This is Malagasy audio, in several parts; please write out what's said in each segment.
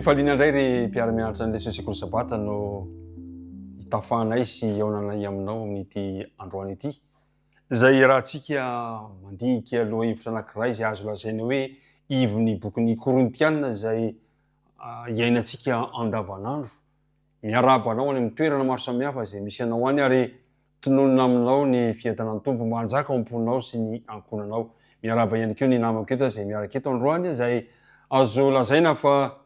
Am-pifaliana indray ry mpiara-mianatra ny leson'ny sekoly sabata no hitafanay sy hihaonanay aminao amin'ity androany ity, izay iarahantsika mandinika lohahevitra anankiray izay azo lazaina hoe ivon'ny bokin'ny Korintiana izay iainantsika andavanandro. Miarahaba anao any amin'ny toerana maro samihafa izay misy anao any ary tononina aminao ny fiadanan'ny Tompo mba hanjaka ao am-ponao sy ny ankohonanao. Miarahaba ihany koa ny namako eto izay miaraka eto androany izay azo lazaina fa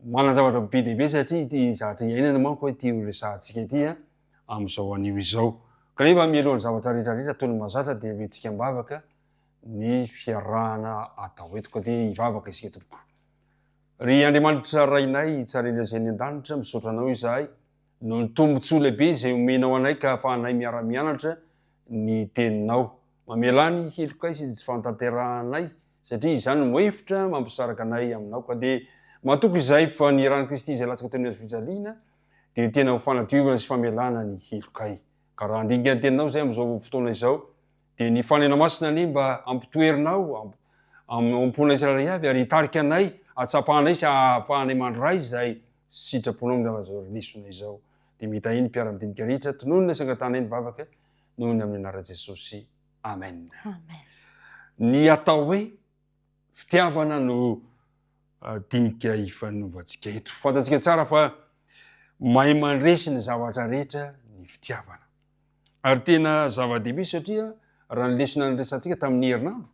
manan-javatra be dia be satria ity zavatra iainana manko ity ho resahantsika ity amin'izao anio izao. Kanefa mialohan'ny zavatra rehetra rehetra toy ny mahazatra dia hoentintsika am-bavaka ny fiarahana atao eto ka dia hivavaka isika tompoko. Ry Andriamanitra Rainay tsarena izay any an-danitra, misaotra Anao izahay noho ny tombontsoa lehibe izay omenao anay ka ahafahanay miara-mianatra ny Teninao. Mamelà ny helokay sy ny tsy fahatanterahanay, satria izany no hevitra mampisaraka anay Aminao. Ka dia matoky izahay fa ny ran'i Kristy izay latsaka teo amin'ny hazofijaliana dia tena ho fanadiovana sy famelàna ny helokay. Ka raha handinika ny Teninao izahay amin'izao fotoana izao, Dia ny Fanahinao Masina anie mba hampitoerinao ao am-ponay tsirairay avy ary hitarika anay hahatsapanay sy hahafahanay mandray izay sitraponao amin'ny alalan'izao lesona izao. Dia mitahiy ny mpiara-midinika rehetra, tononina sy angatahanay ny vavaka noho ny amin'ny anaran'i Jesosy. Amen. Amen. Ny atao hoe fitiavana no dinika ifanovantsika eto. Fantatsika tsara fa mahay mandresy ny zavatra rehetra ny fitiavana. Ary tena zava-dehibe satria raha ny lesona niresahantsika tamin'ny herinandro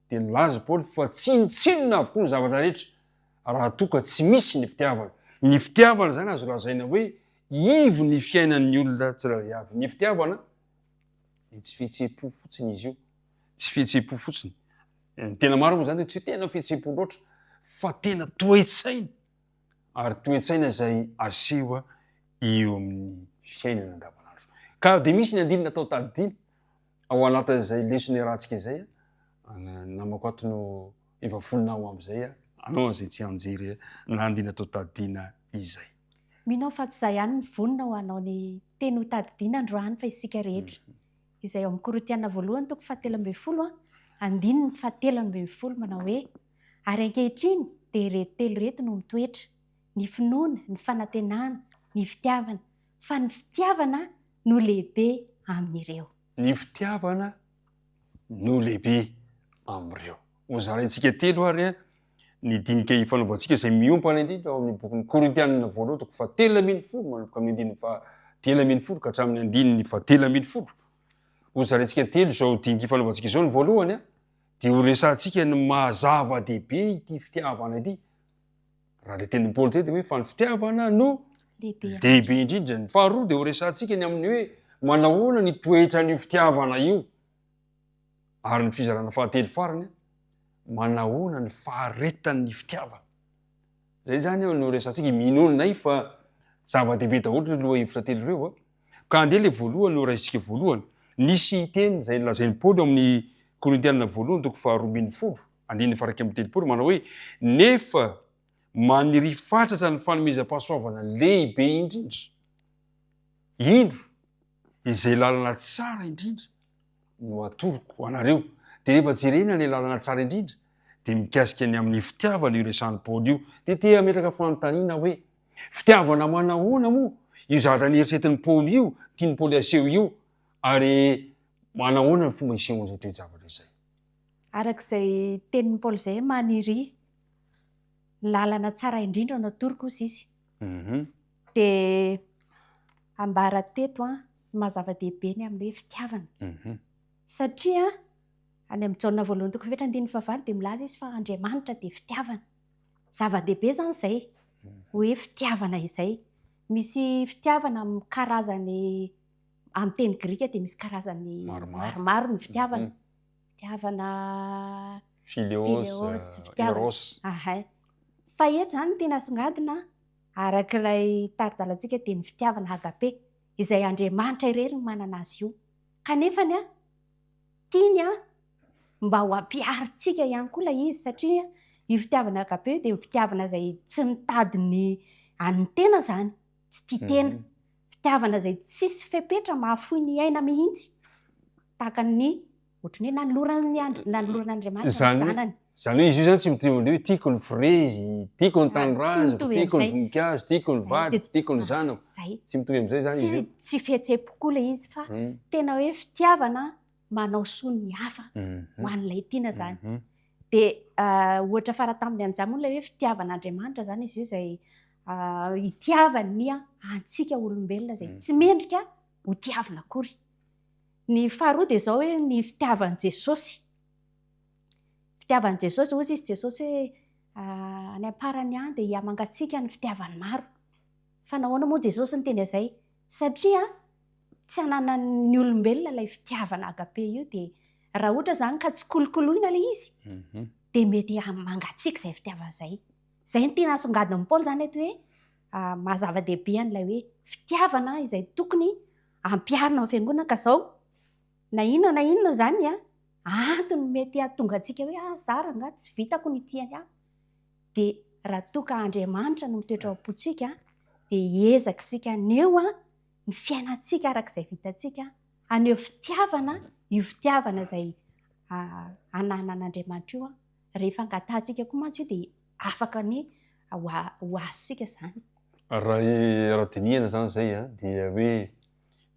dia nilaza Paoly fa tsinontsinona avokoa ny zavatra rehetra raha toa ka tsy misy ny fitiavana. Ny fitiavana izany azo lazaina hoe ivo ny fiainan'ny olona tsirairay avy. Ny fitiavana dia tsy fihetseham-po fotsiny izy io, tsy fihetseham-po fotsiny. Ny tena marina moa izany tsy tena fihetseham-po loatra fa tena toe-tsaina. ary toe-tsaina izay aseho eo amin'ny fiainana andavanandro. Ka dia misy ny andininy natao tadidiana ao anatin'izay lesona iarahantsika izay, ny namako ato no efa vonona ho amin'izay, anao an'izay tsy anjery na andininy atao tadidiana izay. Mino aho fa tsy izaho ihany no vonona ho hanao ny teny ho tadidiana androany fa isika rehetra. Izay ao amin'ny Korintiana voalohany toko fahatelo ambin'ny folo andininy fahatelo ambin'ny folo manao hoe, Ary ankehitriny dia ireto telo ireto no mitoetra, ny finoana, ny fanantenana, ny fitiavana, fa ny fitiavana no lehibe amin'ireo. Ny fitiavana no lehibe amin'ireo. Hozaraintsika telo ary ny dinika ifanaovantsika izay miompana indrindra ao amin'ny bokin'ny Korintianina voalohany toko fahatelo ambin'ny folo manomboka amin'ny andininy fahatelo ambin'ny folo ka hatramin'ny andininy fahatelo ambin'ny folo. Hozaraintsika telo izao dinika ifanaovantsika izao. Ny voalohany dia ho resahantsika ny maha zava-dehibe ity fitiavana ity. Raha ilay tenin'i Paoly teo dia hoe fa ny fitiavana no lehibe indrindra. Ny faharoa dia ho resahantsika ny amin'ny hoe manahoana ny toetran'io fitiavana io. Ary ny fizarana fahatelo farany, manahoana ny faharetan'ny fitiavana. Izay izany no resahantsika, minoanay fa zava-dehibe daholo ireo lohahevitra telo ireo. Ka andeha ilay voalohany no raisintsika voalohany. Nisy teny izay nolazain'i Paoly ao amin'ny Korintiana voalohany toko faharoa ambin'ny folo, andininy faha-31 manao hoe, Nefa maniria fatratra ny fanomezam-pahasoavana lehibe indrindra. Indro, izay lalana tsara indrindra no atoroko anareo. Dia rehefa jerena ilay lalana tsara indrindra, dia mikasika ny amin'ny fitiavana io resahan'i Paoly io. Dia te hametraka fanontaniana hoe, Fitiavana manahoana moa io zavatra neritreretin'i Paoly io, tian'i Paoly aseho io, ary manahoana ny fomba isehoan'izay toe-javatra izay? Araka izay tenin'i Paoly izay, maniria lalana tsara indrindra no atoroko, hozy izy. Dia ambara teto ny maha zava-dehibe ny amin'ny hoe fitiavana. Satria any amin'ny Jaona voalohany toko fahefatra andininy fahavalo dia milaza izy fa Andriamanitra dia fitiavana. Zava-dehibe izany izay hoe fitiavana izay. Misy fitiavana amin'ny karazany, amin'ny teny grika dia misy karazany maromaro ny fitiavana. Fitiavana Phileos, eros. Ahay. Fa eto izany ny tiana asongadina araka ilay tari-dalantsika dia ny fitiavana agape izay Andriamanitra irery no manana azy io. Kanefany an, tiany an, mba ho ampiharintsika ihany koa ilay izy satria io fitiavana agape io dia fitiavana izay tsy mitady ny an'ny tena izany, tsy tia tena. Fitiavana izay tsisy fepetra mahafoy ny aina mihitsy tahaka ny ohatran'ny hoe nanoloran'ny Andri- nanoloran'Andriamanitra ny Izany hoe zanany. Izany hoe izy io izany tsy mitovy amin'ilay hoe tiako ny frezy, tiako ny Tsy tanindrazako, mitovy tiako ny amin'izay. voninkazo, tiako ny vadiko, tiako ny zanako. Izay. Tsy mitovy amin'izay izany Tsy izy io. tsy fihetseham-po koa ilay izy fa tena hoe fitiavana manao soa ny hafa ho an'ilay tiana izany. Dia ohatra faratampony an'izany moa ilay hoe fitiavan'Andriamanitra izany izy io izay itiavany antsika olombelona izay tsy mendrika ho tiavina akory. Ny faharoa dia izao hoe ny fitiavan'i Jesosy. Fitiavan'i Jesosy, hoy izy Jesosy hoe any am-parany any dia hihamangatsiaka ny fitiavan'ny maro. Fa nahoana moa Jesosy niteny an'izay? Satria tsy ananan'ny olombelona ilay fitiavana agape io dia raha ohatra izany ka tsy kolokoloina ilay izy dia mety mangatsiaka izay fitiavana izay. Izay no tiana asongadin'i Paoly izany eto hoe maha zava-dehibe an'ilay hoe fitiavana izay tokony ampiharina ao amin'ny fiangonana ka izao na inona na inona izany antony mety hahatonga antsika hoe ah za rangahy tsy vitako ny hitia ny hafa dia raha toa ka Andriamanitra no mitoetra ao am-pontsika dia hiezaka isika haneho ny fiainantsika araka izay vitantsika, haneho fitiavana, io fitiavana izay ananan'Andriamanitra io. Rehefa angatahantsika koa mantsy io dia afaka ny ho azontsika izany. Raha dinihana izany izay dia hoe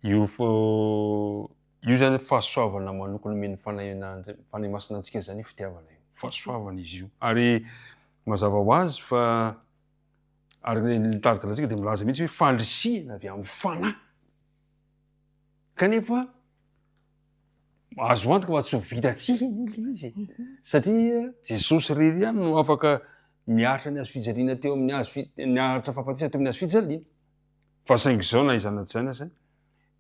io io izany fahasoavana manokana omen'ny Fanahy Masina antsika izany io fitiavana io. Fahasoavana izy io. Ary mazava ho azy fa Ary ny tari-dalantsika dia milaza mihitsy hoe fandrisihana avy amin'ny fanahy. Kanefa azo antoka fa tsy ho vitantsika ilay izy satria Jesosy irery ihany no afaka miaritra ny hazo fijaliana teo amin'ny hazo niaritra fahafatesana teo amin'ny hazo fijaliana. Fa saingy izao na izany na tsy izany aza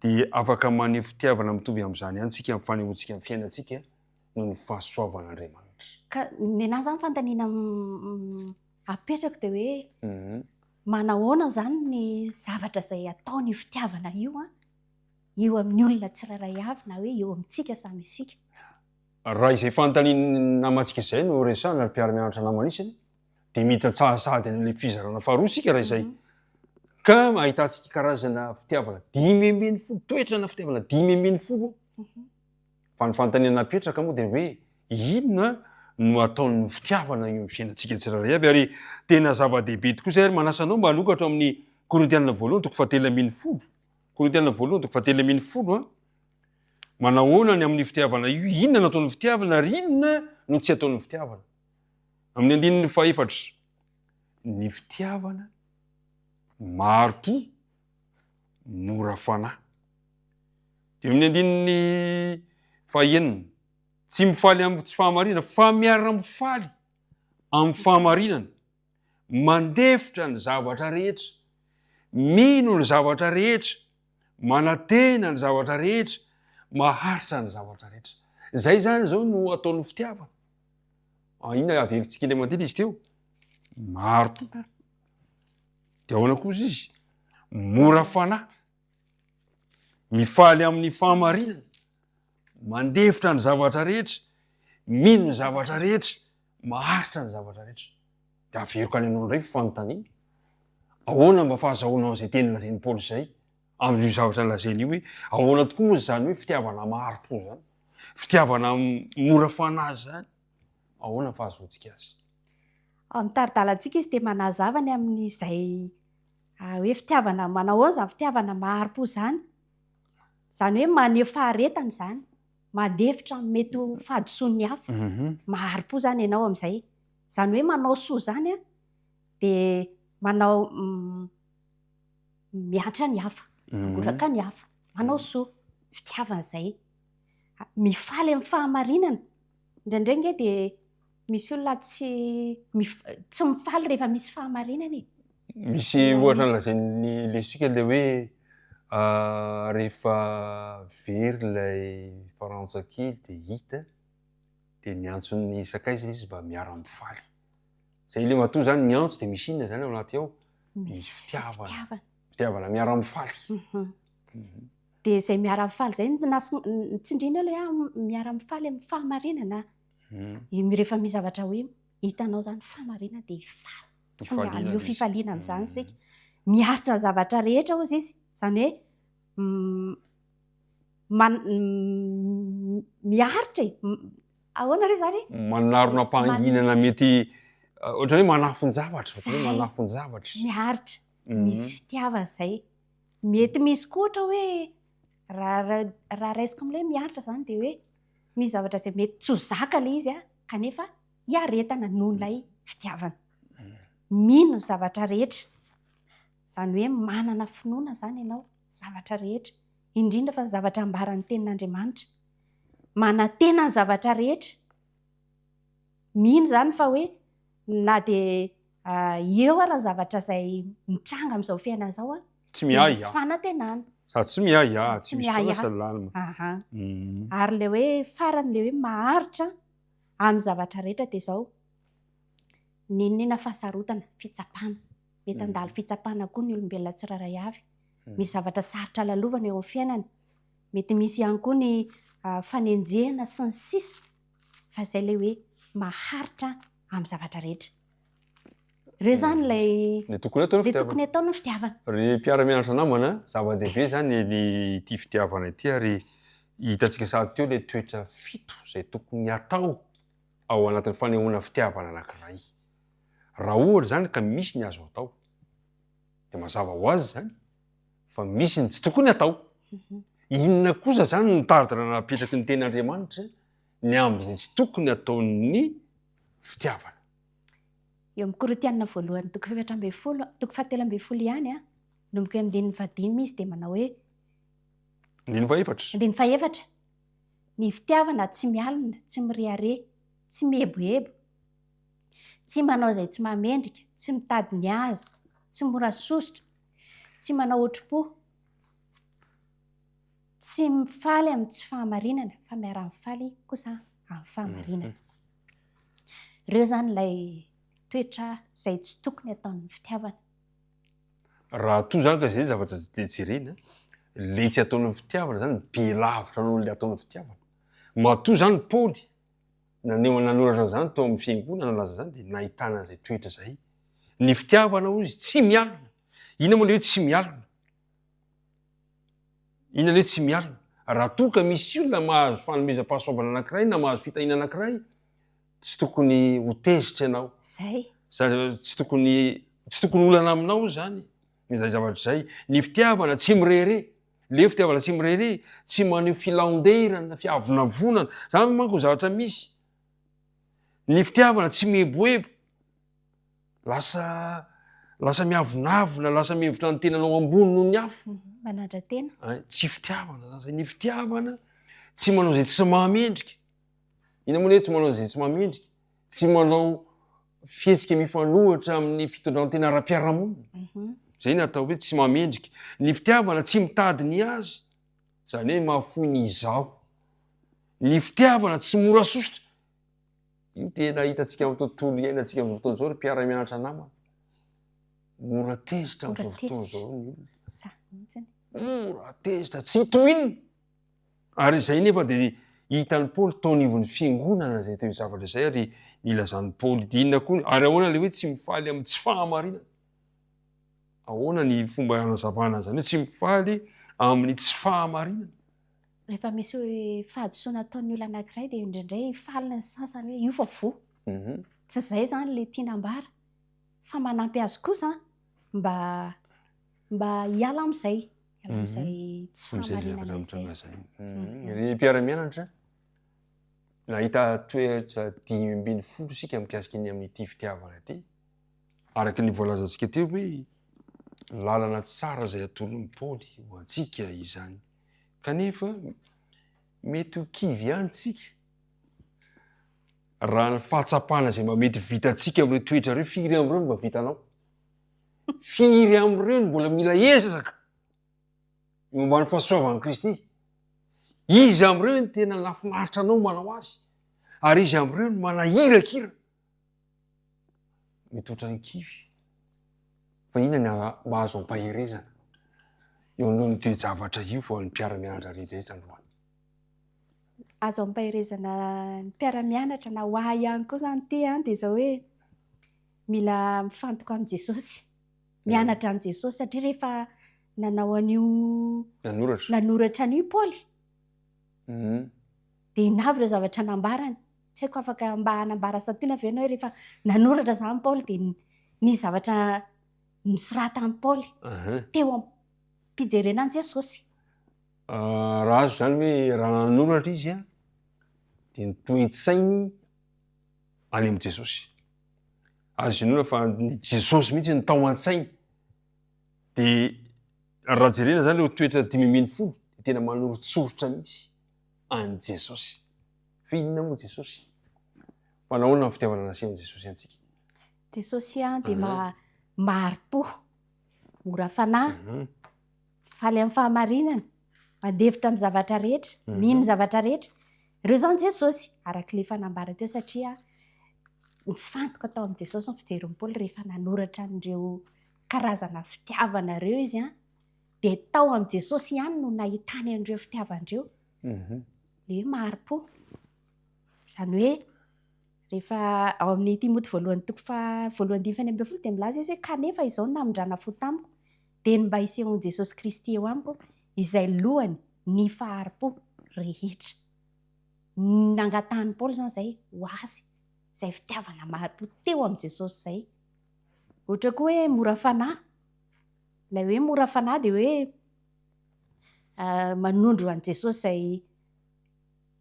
dia afaka maneho fitiavana mitovy amin'izany ihany isika amin'ny fanehoantsika ny fiainantsika noho ny fahasoavan'Andriamanitra. Ka nenaha izany fanontaniana Apetrako dia hoe manahoana izany ny zavatra izay ataon'io fitiavana io an, eo amin'ny olona tsirairay avy na hoe eo amintsika samy isika. Raha izay fanontanian'ny namantsika izay no resahina ry mpiara-mianatra namana isany dia miditra tsara sahady any amin'ilay fizarana faharoa isika raha izay. Ka ahitantsika karazana fitiavana 15, toetrana fitiavana 15. Fa ny fanontaniana napetraka moa dia hoe inona no ataon'ny fitiavana eo amin'ny fiainantsika tsirairay avy ary tena zava-dehibe tokoa izay ary manasa anao mba hanokatra ao amin'ny Korintianina voalohany toko fahatelo ambin'ny folo. Korintianina voalohany toko fahatelo ambin'ny folo a. Manahoana ny amin'ny fitiavana io? Inona no ataon'ny fitiavana ary inona no tsy ataon'ny fitiavana? Amin'ny andininy fahefatra, ny fitiavana mari-po, mora fanahy. Dia amin'ny andininy fahenina, tsy mifaly amin'ny tsy fahamarinana fa miara-mifaly amin'ny fahamarinana, mandefitra ny zavatra rehetra, mino ny zavatra rehetra, manantena ny zavatra rehetra, maharitra ny zavatra rehetra. Izay izany izao no ataon'ny fitiavana. Ah, inona averintsika ilay mandeha izy teo? Maro. Dia ahoana kosa izy? Mora fanahy. Mifaly amin'ny fahamarinana, mandefitra ny zavatra rehetra, mino ny zavatra rehetra, maharitra ny zavatra rehetra. Dia averiko any aminao indray fanontaniana. Ahoana mba fahazahoanao izay teny lazain'i Paoly izay amin'io zavatra lazainy io hoe ahoana tokoa moa izany hoe fitiavana mahari-po izany? Fitiavana mora fanahy izany? Ahoana ny fahazoantsika azy? Ao amin'ny tari-dalantsika izy dia manazava ny amin'izay Hoe fitiavana manao ahoana izany fitiavana mahari-po izany? Izany hoe maneho faharetana izany, mandefitra amin'ny mety ho fahadisoan'ny hafa. Mahari-po izany ianao amin'izay. Izany hoe manao soa izany an, dia manao miantra ny hafa, mangoraka ny hafa, manao soa. Fitiavana izay. Mifaly amin'ny fahamarinana. Indraindray ange dia Misy olona tsy tsy mifaly rehefa misy fahamarinana e. Misy ohatra nolazain'ny lesika ilay hoe rehefa very ilay farantsa kely dia hita dia niantso ny sakaizany izy mba miara-mifaly. Izay ilay matoa izany niantso dia misy inona izany ao anaty ao? Misy fitiavana. Fitiavana miara-mifaly. Dia izay miara-mifaly izay no naso- tsindriana aloha hoe miara-mifaly amin'ny fahamarinana. Rehefa misy zavatra hoe hitanao izany fahamarinana dia hifaly. Tokony haneho fifaliana amin'izany isika. Miaritra ny zavatra rehetra hozy izy. Izany hoe miaritra e. Ahoana re zany? Manarona am-pahanginana mety ohatran'ny hoe manafin-javatra, ohatran'ny hoe manafin-javatra. Miaritra, misy fitiavana izay. Mety misy koa ohatra hoe raha raha raisiko amin'ilay hoe miaritra izany dia hoe misy zavatra izay mety tsy ho zaka ilay izy kanefa hiaretana noho ilay fitiavana. Mino ny zavatra rehetra, izany hoe manana finoana izany ianao, zavatra rehetra, indrindra fa ny zavatra ambaran'ny tenin'Andriamanitra. Manantena ny zavatra rehetra, mino izany fa hoe na dia eo ara ny zavatra izay mitranga amin'izao fiainana izao, Tsy miahy misy fanantenana. Sady tsy miahy ahy, tsy misy fahasalamana. Aha. Ary ilay hoe farany ilay hoe maharitra amin'ny zavatra rehetra dia izao, n'inon'inona fahasarotana, fitsapana. Mety handalo fitsapana koa ny olombelona tsirairay avy. Misy zavatra sarotra lalovana eo amin'ny fiainana. Mety misy ihany koa ny fanenjehana sy ny sisa fa izay ilay hoe maharitra amin'ny zavatra rehetra. Ireo izany ilay Ilay tokony atao ny ilay tokony atao ny fitiavana. Ry mpiara-mianatra namana, zava-dehibe izany ny ity fitiavana ity ary hitantsika sahady teo ilay toetra fito izay tokony atao ao anatin'ny fanehoana fitiavana anankiray. Raha ohatra izany ka misy ny azo atao dia mazava ho azy izany fa misy ny tsy tokony atao. Inona kosa izany no tari-dalana apetraky ny tenin'Andriamanitra ny amin'izay tsy tokony ataon'ny fitiavana? Eo amin'ny Korintiana voalohany toko faha-14, toko fahatelo ambin'ny folo ihany, manomboka eo amin'ny andininy fahadimy izy dia manao hoe. Andininy fahefatra. Andininy fahefatra. Ny fitiavana tsy mialona, tsy mirehareha, tsy mieboebo, tsy manao izay tsy mahamendrika, tsy mitady ny azy, tsy mora sosotra, tsy manao otri-po, tsy mifaly amin'ny tsy fahamarinana fa miara-mifaly kosa amin'ny fahamarinana. Ireo izany ilay toetra izay tsy tokony ataon'ny fitiavana. Raha toa izany ka izay zavatra dia jerena, ilay tsy ataon'ny fitiavana izany be lavitra noho ilay ataon'ny fitiavana. Matoa izany Paoly naneho nanoratra an'izany tao amin'ny fiangonana nalaza izany dia nahitana an'izay toetra izay. Ny fitiavana hoy izy tsy mialona. Inona moa ilay hoe tsy mialona? Inona ilay hoe tsy mialona? Raha toa ka misy olona mahazo fanomezam-pahasoavana anankiray na mahazo fitahiana anankiray, tsy tokony ho tezitra ianao. Zay. Tsy tokony tsy tokony olana aminao izany izay zavatra izay. Ny fitiavana tsy mirehareha. Le fitiavana tsy mirehareha, tsy maneho filanderana, fiavonavonana. Zany manko zavatra misy. Ny fitiavana tsy mieboebo. Lasa lasa miavonavona, lasa mihevitra ny tenanao ambony noho ny hafa. Manandra-tena. Tsy fitiavana zany zay. Ny fitiavana tsy manao izay tsy mahamendrika. Inona moa le hoe tsy manao izay tsy mahamendrika? Tsy manao fihetsika mifanohitra amin'ny fitondran-tena ara-piarahamonina. Izay ny atao hoe tsy mahamendrika. Ny fitiavana tsy mitady ny azy, izany hoe mahafoy ny izaho. Ny fitiavana tsy mora sosotra. Io tena hitantsika amin'ny tontolo iainantsika amin'izao fotoana izao ry mpiara-mianatra namana. Mora tezitra amin'izao fotoana izao ny olona. Mora tezitra, tsy tohinina. Ary izay nefa dia hitan'i Paoly tao anivon'ny fiangonana izay toe-javatra izay ary nilazan'i Paoly dia inona koa ary ahoana ilay hoe tsy mifaly amin'ny tsy fahamarinana? Ahoana ny fomba hanazavana an'izany hoe tsy mifaly amin'ny tsy fahamarinana? Rehefa misy fahadisoana ataon'ny olona anankiray dia indraindray faly ny sasany hoe io fa voa. Tsy izay izany ilay tiana ambara fa manampy azy kosa mba mba hiala amin'izay. Hiala amin'izay tsy fahamarinana izay. Ry mpiara-mianatra, nahita toetra 15 isika mikasika ny amin'ity fitiavana ity. Araka ny voalazantsika teo hoe lalana tsara izay atolon'i Paoly ho antsika izany. Kanefa mety ho kivy ihany tsika raha ny fahatsapana izay mba mety vitantsika amin'ireo toetra ireo, firy amin'ireo no mba vitanao? Firy amin'ireo no mbola mila ezaka eo ambany fahasoavan'i Kristy? Iza amin'ireo no tena nahafinaritra anao manao azy? Ary iza amin'ireo no manahirakirana? Mety ohatran'ny kivy. Fa inona ny mba azo ampaherezana eo anoloan'io toe-javatra io ho an'ny mpiara-mianatra rehetra androany? Azo ampaherezana ny mpiara-mianatra na ho ahy ihany koa izany ity an, dia izao hoe mila mifantoka amin'i Jesosy, mianatra an'i Jesosy satria rehefa nanao an'io nanoratra nanoratra an'io i Paoly dia inona avy ireo zavatra nambarany? Tsy haiko afaka mba hanambara santionany ve ianao hoe rehefa nanoratra izany Paoly dia nisy zavatra nosoratan'i Paoly teo am-pijerena an'i Jesosy. Raha azo izany hoe raha nanoratra izy dia ny toe-tsainy any amin'i Jesosy. Azo inoana fa ny Jesosy mihitsy no tao an-tsainy. Dia raha jerena izany ireo toetra 15 dia tena manoritsoritra mihitsy an'i Jesosy. Fa inona moa Jesosy? Fa nahoana ny fitiavana nasehon'i Jesosy antsika? Jesosy dia mahari-po, mora fanahy, faly amin'ny fahamarinana, mandefitra amin'ny zavatra rehetra, mino ny zavatra rehetra. Ireo izany Jesosy, araka ilay efa nambara teo satria nifantoka tao amin'i Jesosy ny fijerin'i Paoly rehefa nanoratra an'ireo karazana fitiavana ireo izy dia tao amin'i Jesosy ihany no nahitany an'ireo fitiavana ireo. Ilay hoe mahari-po. Izany hoe rehefa ao amin'ny Timoty voalohany toko faha voalohany andininy faha 16 dia milaza izy hoe kanefa izao no namindrana fo tamiko dia ny mba hisehoan'i Jesosy Kristy eo amiko izay lohany ny fahari-po rehetra. Ny nangatahan'i Paoly izany izay ho azy, izay fitiavana mahari-po teo amin'i Jesosy izay. Ohatra koa hoe mora fanahy. Ilay hoe mora fanahy dia hoe manondro an'i Jesosy izay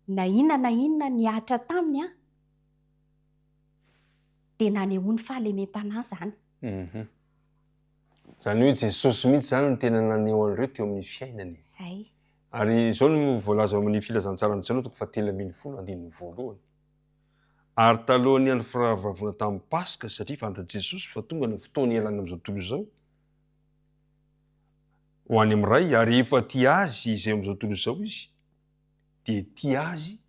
na inona na inona nihatra taminy an, dia nanehoany fahalemem-panahy izany. Izany hoe Jesosy mihitsy izany no tena naneho an'ireo teo amin'ny fiainany. Izay. Ary izao no voalaza ao amin'ny Filazantsaran'i Jaona toko fahatelo ambinifolo andininy voalohany. Ary talohan'ny andro firavoravoana tamin'ny Paska, satria fantatr'i Jesosy fa tonga ny fotoana hialany amin'izao tontolo izao, ho any amin'ny Ray, ary efa tia azy izay eo amin'izao tontolo izao Izy, dia tia azy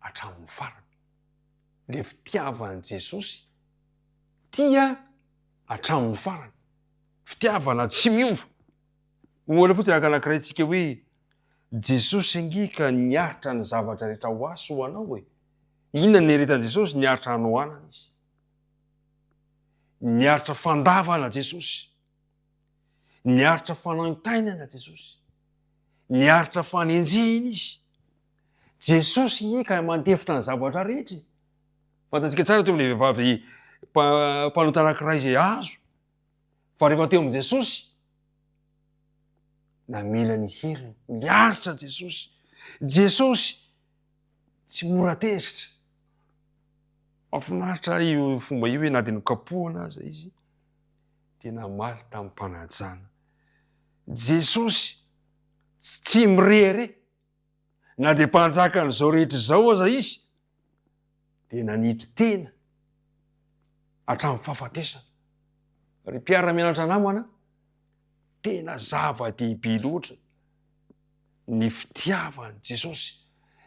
hatramin'ny farany. Ilay fitiavan'i Jesosy tia hatramin'ny farany. Fitiavana tsy miova. Ohatra fotsiny araka anankiray tsika hoe Jesosy ange ka niaritra ny zavatra rehetra ho ahy sy ho anao e. Inona ny niaretan'i Jesosy? Niaritra hanoanana izy. Niaritra fandavana Jesosy. Niaritra fanaintainana Jesosy. Niaritra fanenjehina izy. Jesosy ange ka mandefitra ny zavatra rehetra e. Fantatsika tsara teo amin'ilay vehivavy mpanota anankiray izay azo fa rehefa teo amin'i Jesosy namela ny heriny, miaritra Jesosy. Jesosy tsy mora tezitra. Mahafinaritra io fomba io hoe na dia nokapohana aza izy dia namaly tamim-panajana. Jesosy tsy mirehareha. Na dia mpanjakan'izao rehetra izao aza izy, dia nanitry tena hatramin'ny fahafatesana. Ry mpiara-mianatra namana, tena zava-dehibe loatra ny fitiavan'i Jesosy.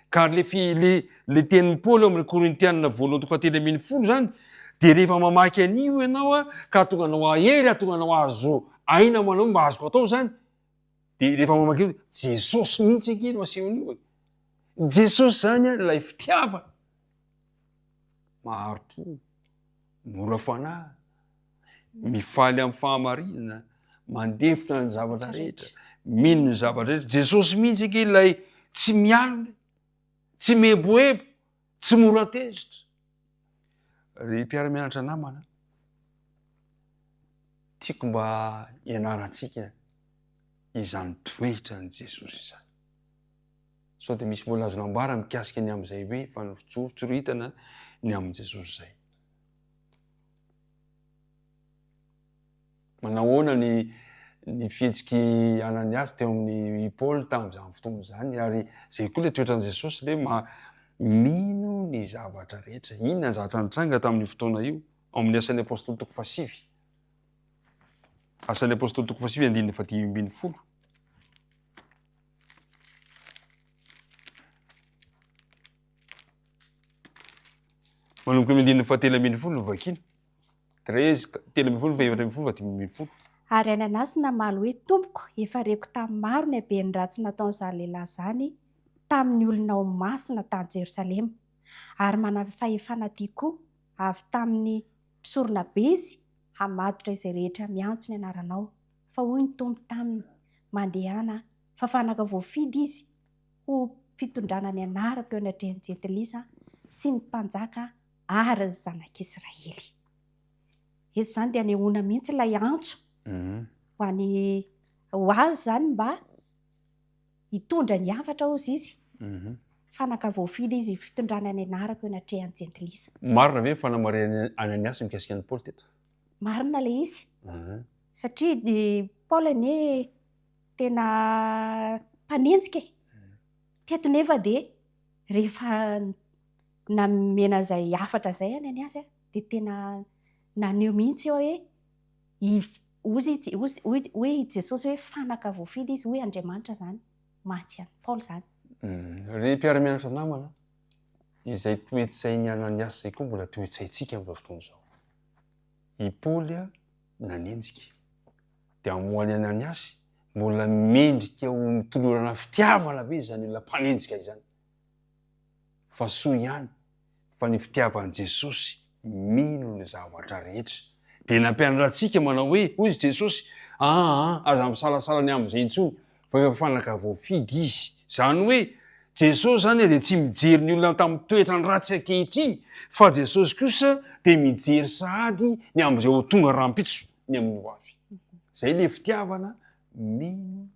Ka le fi, le, le tenin'i Paoly ao amin'ny Korintianina voalohany toko fahatelo ambinifolo izany, dia rehefa mamaky an'io ianao a, ka hahatonga anao hahery, hahatonga anao hahazo aina manao mba azoko atao izany, Dia rehefa mamaky io, Jesosy mihitsy ange no asehon'io e. Jesosy izany an, ilay fitiavana. Mahari-po, mora fanahy, mifaly amin'ny fahamarinana, mandefitra ny zavatra rehetra, mino ny zavatra rehetra. Jesosy mihitsy ange ilay tsy mialona, tsy mieboebo, tsy mora tezitra. Ry mpiara-mianatra namana, tiako mba hianarantsika izany toetran'i Jesosy izany. Sao dia misy mbola azonao ambara mikasika ny amin'izay hoe fanoritsoritsoritana ny amin'i Jesosy izay. Manahoana ny ny fihetsik'i Ananiasy teo amin'i Paoly tamin'izany fotoana izany ary izay koa ilay toetran'i Jesosy ilay ma mino ny zavatra rehetra. Inona ny zavatra nitranga tamin'io fotoana io? Ao amin'ny Asan'ny Apostoly toko fahasivy. Asan'ny Apostoly toko fahasivy andininy fahadimy ambin'ny folo. Manomboka amin'ny andininy fahatelo ambin'ny folo no vakina. 13, 13 fa 14 fa 15. Ary Ananasy namaly hoe, Tompoko, efa reko tamin'ny maro ny haben'ny ratsy nataon'izany lehilahy izany tamin'ny olonao masina tany Jerosalema. Ary manana fahefana aty koa, avy tamin'ny mpisoronabe izy, hamatotra izay rehetra miantso ny anaranao. Fa hoy ny Tompo taminy, Mandehana, fa fanaka voafidy izy ho fitondrana ny anarako eo anatrehan'ny Jentilisa. sy ny mpanjaka ary ny zanak'Israely. Eto izany dia anehoana mihitsy ilay antso ho an'ny ho azy izany mba hitondra ny hafatra hozy izy. Fanaka voafidy izy fitondrana ny anarako eo anatrehan'ny jentilisa. Marina ve ny fanamarihan'i Ananiasy mikasika an'i Paoly teto? Marina ilay izy. Satria i Paoly anie tena mpanenjika e. Teto nefa dia rehefa namena izay hafatra izay Ananiasy dia tena naneho mihitsy eo hoe hozy hoy i Jesosy hoe fanaka voafidy izy, hoy Andriamanitra izany mantsy an'i Paoly izany. Ry mpiara-mianatra namana, izay toe-tsain'i Ananiasy izay koa mbola toe-tsaintsika amin'izao fotoana izao. I Paoly nanenjika, dia amoahan'i Ananiasy, mbola mendrika ho tolorana fitiavana ve izany olona mpanenjika izany? Fa soa ihany fa ny fitiavan'i Jesosy mino ny zavatra rehetra. Dia nampianatra antsika manao hoe, hoy izy Jesosy, Aa, aza misalasala ny amin'izay intsony, fa efa fanaka voafidy izy. Izany hoe, Jesosy izany dia tsy mijery ny olona tamin'ny toetrany ratsy ankehitriny, fa Jesosy kosa dia mijery sahady ny amin'izay ho tonga rahampitso, ny amin'ny ho avy. Izay ilay fitiavana mino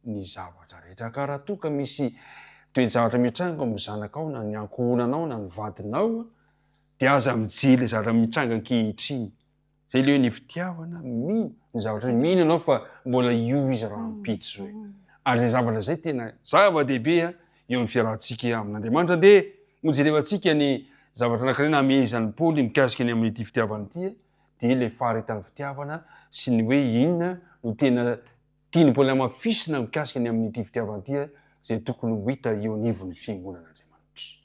ny zavatra rehetra. Ka raha toa ka misy toe-javatra mitranga amin'ny zanakao na ny ankohonanao na ny vadinao dia aza mijery ilay zavatra mitranga ankehitriny. Izay ilay hoe ny fitiavana mino ny zavatra mino ianao fa mbola hiova izy rahampitso e. Ary izay zavatra izay tena zava-dehibe eo amin'ny fiarahantsika amin'Andriamanitra. Dia hojerevantsika ny zavatra anankiray namehezan'i Paoly mikasika ny amin'ity fitiavana ity dia ilay faharetan'ny fitiavana sy ny hoe inona no tena Tian'i Paoly hamafisina mikasika ny amin'ity fitiavana ity izay tokony ho hita eo anivon'ny fiangonan'Andriamanitra.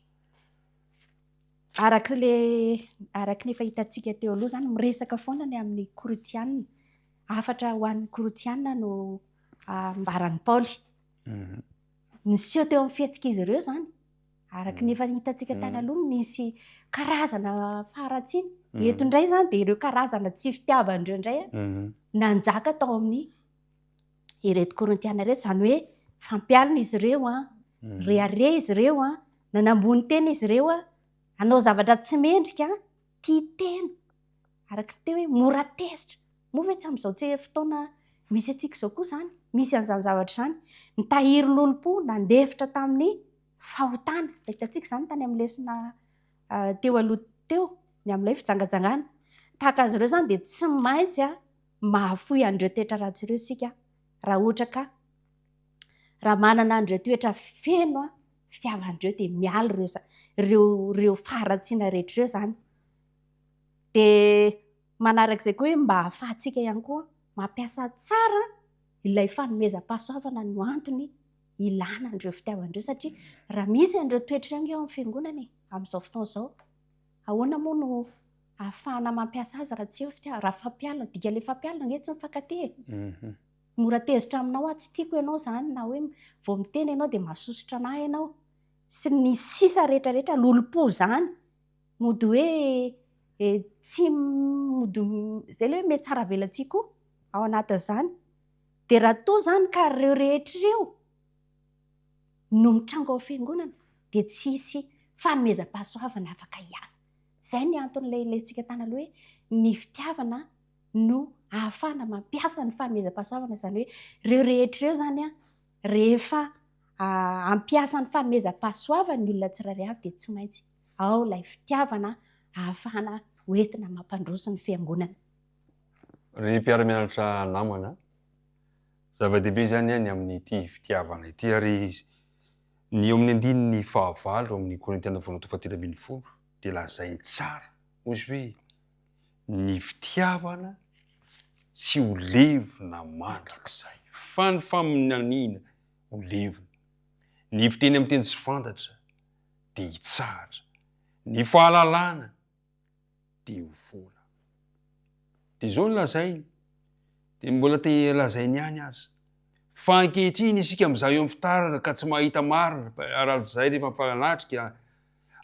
Araka ilay araka ny efa hitantsika teo aloha izany, miresaka foana ny amin'ny Korintiana. Hafatra ho an'ny Korintiana no ambaran'i Paoly. Niseho teo amin'ny fihetsik'izy ireo izany. Araka ny efa hitantsika tany aloha, nisy karazana faharatsiana. Eto indray izany dia ireo karazana tsy fitiavana ireo indray nanjaka tao amin'ny ireto Korintiana ireto. Izany hoe fampialona izy ireo, rehareha izy ireo, nanambony tena izy ireo, hanao zavatra tsy mendrika, tia tena. Araka ny teo hoe mora tezitra. Moa ve tsy amin'izao tse fotoana misy antsika izao koa izany? Misy an'izany zavatra izany. Nitahiry lolompo, nandefitra tamin'ny fahotana. Hitantsika izany tany amin'ny lesona teo aloha teo, ny amin'ilay fijangajangana. Tahaka azy ireo izany dia tsy maintsy mahafoy an'ireo toetra ratsy ireo isika raha ohatra ka raha manana an'ireo toetra feno fitiavana ireo dia miala ireo ireo ireo faharatsiana rehetra ireo izany. Dia manarak'izay koa hoe mba ahafahantsika ihany koa mampiasa tsara ilay fanomezam-pahasoavana no antony ilana an'ireo fitiavana ireo satria raha misy an'ireo toetra ireo ange ao amin'ny fiangonana e, amin'izao fotoana izao, ahoana moa no ahafahana mampiasa azy raha tsy eo fitiavana, raha fampialona, dikan'ilay fampialona ange tsy mifankatia e. Mora tezitra aminao aho, tsy tiako ianao izany, na hoe vao miteny ianao dia mahasosotra an'ahy ianao, sy ny sisa rehetra rehetra, lolompo izany. Mody hoe tsy mody izay ilay hoe mihatsaravelatsihy koa ao anatin'izany. Dia raha toa izany ka ireo rehetra ireo no mitranga ao fiangonana dia tsy hisy fanomezam-pahasoavana afaka hiasa. Izay ny anton'ilay lesotsika tany aloha hoe ny fitiavana no ahafahana mampiasa ny fanomezam-pahasoavana, izany hoe ireo rehetra ireo izany rehefa hampiasa ny fanomezam-pahasoavana ny olona tsirairay avy dia tsy maintsy ao ilay fitiavana ahafahana hoentina mampandroso ny fiangonana. Ry mpiara-mianatra namana, zava-dehibe izany ny amin'ity fitiavana ity ary ny eo amin'ny andininy fahavalo amin'ny Korintiana voalohany toko fahatelo ambinifolo dia lazainy tsara, hoy izy hoe ny fitiavana tsy ho levona mandrakizay fa ny faminaniana ho levona, ny fiteny amin'ny teny tsy fantatra dia hitsahatra, ny fahalalana dia ho foana. Dia izao no lazainy, dia mbola te lazainy ihany aza, fa ankehitriny isika mizaha eo amin'ny fitaratra ka tsy mahita marina, rahatrizay rehefa mifanatrika,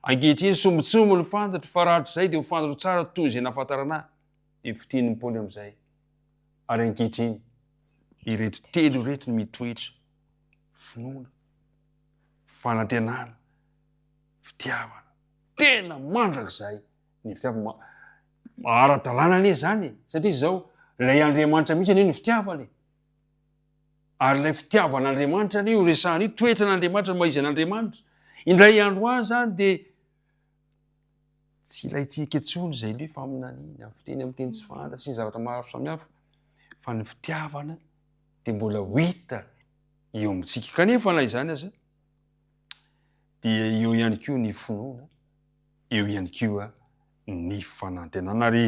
ankehitriny sombintsombiny ny fantatro, fa rahatrizay dia ho fantatro tsara toy izay nahafantarana ahy. Dia fitenin'i Paoly amin'izay, ary ankehitriny ireto telo ireto no mitoetra, finoana, fanantenana, fitiavana. Tena mandrakizay ny fitiavana. Ara-dalàna anie izany e, satria izao ilay Andriamanitra mihitsy anie no fitiavana e. Ary ilay fitiavan'Andriamanitra anie io resahana io, toetran'Andriamanitra, ny maha izy an'Andriamanitra. Indray andro any izany dia tsy ilaintsika intsony izay le faminaniana, fiteny amin'ny teny tsy fantatra sy ny zavatra maro samihafa, fa ny fitiavana dia mbola ho hita eo amintsika. Kanefa na izany aza dia eo ihany koa ny finoana, eo ihany koa ny fanantenana. Ary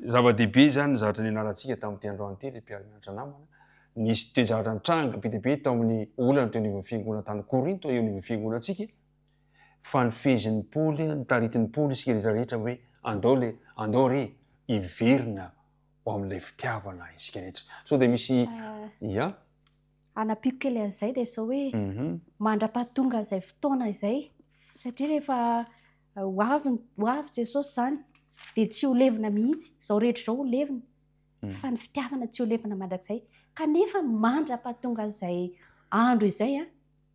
zava-dehibe izany ny zavatra nianarantsika tamin'ity androany ity ry mpiara-mianatra namana. Nisy toe-javatra nitranga be dia be tao amin'ny olana teo anivon'ny fiangonana tany Korinto, eo anivon'ny fiangonantsika, fa nifehezin'i Paoly, notaritin'i Paoly isika rehetra rehetra hoe andao le, andao re hiverina ho amin'ilay fitiavana isika rehetra. Sao dia misy, ya? Hanampiako kely an'izay dia izao hoe mandra-pahatonga an'izay fotoana izay, satria rehefa ho avy ho avy Jesosy izany dia tsy ho levona mihitsy, izao rehetra izao ho levona, fa ny fitiavana tsy ho levona mandrakizay. Kanefa mandra-pahatonga an'izay andro izay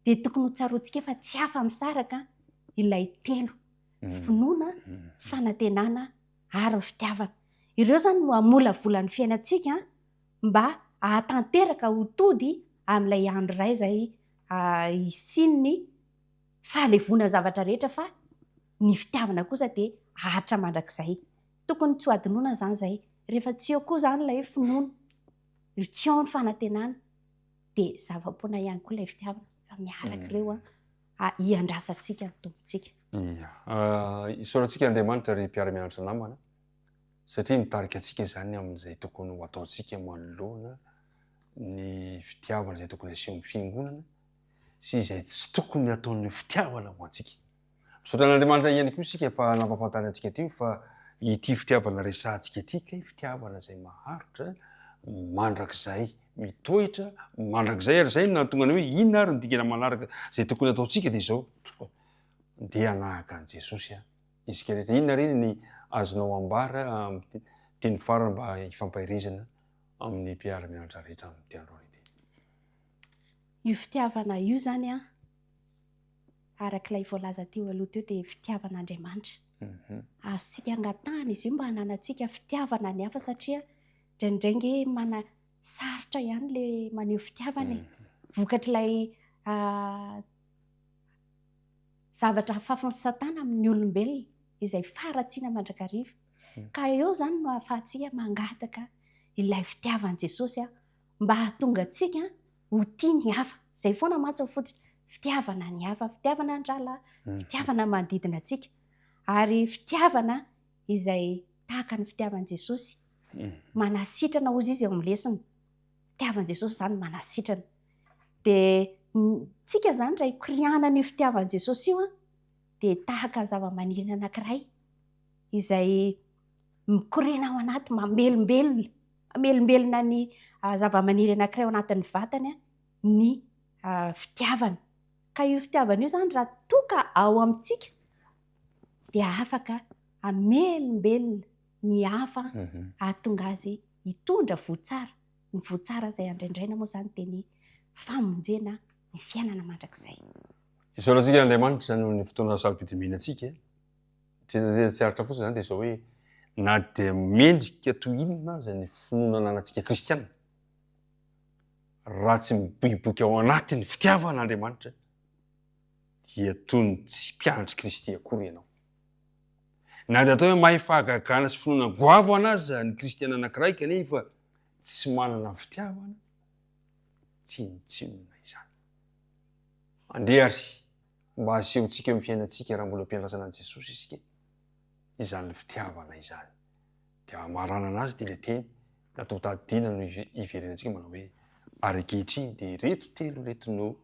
dia tokony ho tsaroantsika fa tsy afa-misaraka ilay telo, finoana, fanantenana ary ny fitiavana. Ireo izany no hamolavola ny fiainantsika mba hahatanteraka ho tody amin'ilay andro iray izay hisian'ny fahalevonan'ny zavatra rehetra fa ny fitiavana kosa dia haharitra mandrakizay. Tokony tsy ho hadinoina izany izay. Rehefa tsy eo koa izany ilay finoana, tsy eo ny fanantenana dia zava-poana ihany koa ilay fitiavana fa miaraka ireo hiandrasantsika ny Tompontsika. Ia. Isaorantsika Andriamanitra ry mpiara-mianatra namana. Satria mitarika antsika izany amin'izay tokony ho ataontsika manoloana ny fitiavana izay tokony haseho amin'ny fiangonana sy izay tsy tokony hataon'ny fitiavana ho antsika. Misaotra an'Andriamanitra ihany koa isika fa nampahafantariny antsika teo fa ity fitiavana resahantsika ity kay fitiavana izay maharitra mandrakizay, mitoetra mandrakizay ary izay no nahatonga ny hoe inona ary ny dingana manaraka izay tokony hataontsika dia izao, ndeha hanahaka an'i Jesosy aho. Isika rehetra. Inona re ny azonao ambara amin'ny teny farany mba hifampaherezana amin'ny mpiara-mianatra rehetra amin'ity androany ity? Io fitiavana io izany an, araka ilay voalaza teo aloha teo dia fitiavan'Andriamanitra. Azontsika angatahana izy io mba hananantsika fitiavana ny hafa satria indraindray nge mana sarotra ihany ilay maneho fitiavana e. Vokatr'ilay zavatra afafin'i Satana amin'ny olombelona izay faharatsiana mandrakariva. Ka eo izany no ahafahantsika mangataka ilay fitiavan'i Jesosy mba hahatonga antsika ho tia ny hafa. Izay foana mantsy no fototra, fitiavana ny hafa, fitiavana ny rahalahy, fitiavana ny manodidina antsika. Ary fitiavana izay tahaka ny fitiavan'i Jesosy. Manasitrana hozy izy eo amin'ny lesona. Fitiavan'i Jesosy izany manasitrana. Dia tsika izany raha ikorianana io fitiavan'i Jesosy io dia tahaka ny zava-maniry anankiray izay mikoriana ao anaty, mamelombelona, mamelombelona ny zava-maniry anankiray ao anatin'ny vatany ny fitiavana. Ka io fitiavana io izany raha toa ka ao amintsika dia afaka hamelombelona ny hafa hahatonga azy hitondra voa tsara. Ny voa tsara izay andraindraina moa izany dia ny famonjena ny fiainana mandrakizay. Isaorantsika Andriamanitra noho ny fotoana sarobidy omeny antsika. Tsy tsy aritra fotsiny izany dia izao hoe na dia mendrika toy inona aza ny finoana ananantsika kristiana, raha tsy miboiboika ao anatin'ny fitiavana Andriamanitra dia toy ny tsy mpianatr'i Kristy akory ianao. Na dia atao hoe mahay fahagagana sy finoana goavana aza ny kristiana anankiray kanefa tsy manana fitiavana, tsinontsinona izany. Andeha ary mba asehontsika eo amin'ny fiainantsika raha mbola am-piandrasana an'i Jesosy isika izany fitiavana izany. Dia hamaranana azy dia ilay teny natao tadidiana no hiverenantsika manao hoe ary ankehitriny dia ireto telo ireto no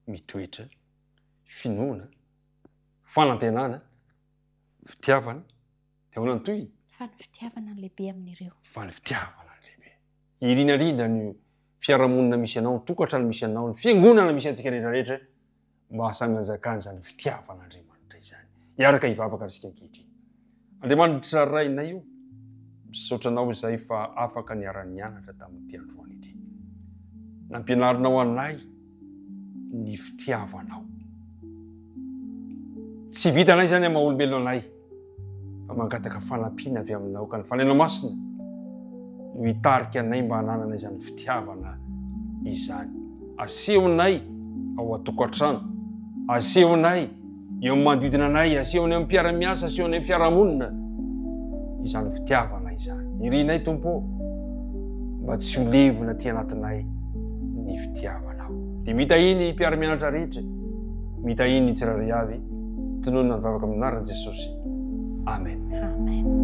mitoetra, finoana, Fanantenana, fitiavana, dia ahoana ny tohiny? Fa ny fitiavana no lehibe amin'ireo. Fa ny fitiavana no lehibe. Irina indrindra ny fiarahamonina misy anao, ny tokantrano misy anao, ny fiangonana misy antsika rehetra rehetra mba samy hanjakan'izany fitiavan'Andriamanitra izany. Hiaraka hivavaka isika ankehitriny. Andriamanitra Rainay o, misaotra Anao izahay fa afaka niara-nianatra tamin'ity androany ity. Nampianarinao anay ny fitiavanao. Tsy vitanay izany amin'ny maha olombelona anay fa mangataka fanampiana avy aminao ka ny Fanahinao Masina no hitarika anay mba hananana izany fitiavana izany. Asehonay ao an-tokantrano, asehonay eo amin'ny manodidina anay, asehonay amin'ny mpiara-miasa, asehonay amin'ny fiarahamonina izany fitiavana izany. Irinay Tompo ô, mba tsy ho levona aty anatinay ny fitiavanao. Dia mitahia ny mpiara-mianatra rehetra, mitahia ny tsirairay avy, tononina ny vavaka amin'ny anaran'i Jesosy. Amen. Amen.